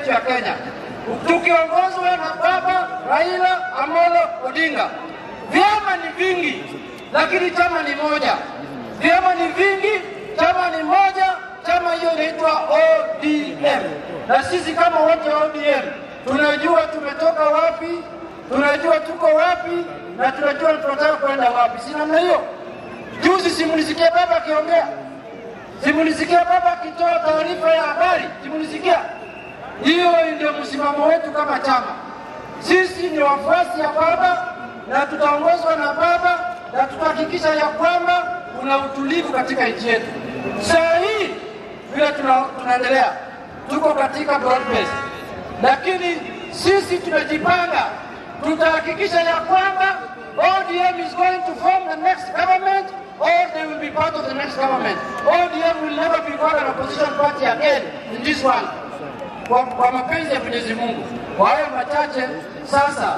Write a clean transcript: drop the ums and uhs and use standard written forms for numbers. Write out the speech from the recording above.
yetu ya Kenya, tukiongozwa na Baba Raila Amolo Odinga. Vyama ni vingi, lakini chama ni moja. Vyama ni vingi, chama ni moja. Chama hiyo inaitwa ODM, na sisi kama wote wa ODM tunajua tumetoka wapi, tunajua tuko wapi na tunajua tunataka kwenda wapi. Si namna hiyo? Juzi simulisikia baba akiongea, simulisikia baba akitoa taarifa ya habari, simulisikia? Hiyo ndio msimamo wetu kama chama. Sisi ni wafuasi ya baba na tutaongozwa na baba na tutahakikisha ya kwamba kuna utulivu katika nchi yetu. Saa hii vile tunaendelea, tuko katika broad base, lakini sisi tumejipanga, tutahakikisha ya kwamba ODM is going to form the next government or they will be part of the next government. ODM will never be called an opposition party again in this one. Kwa mapenzi ya Mwenyezi Mungu. Kwa hayo machache sasa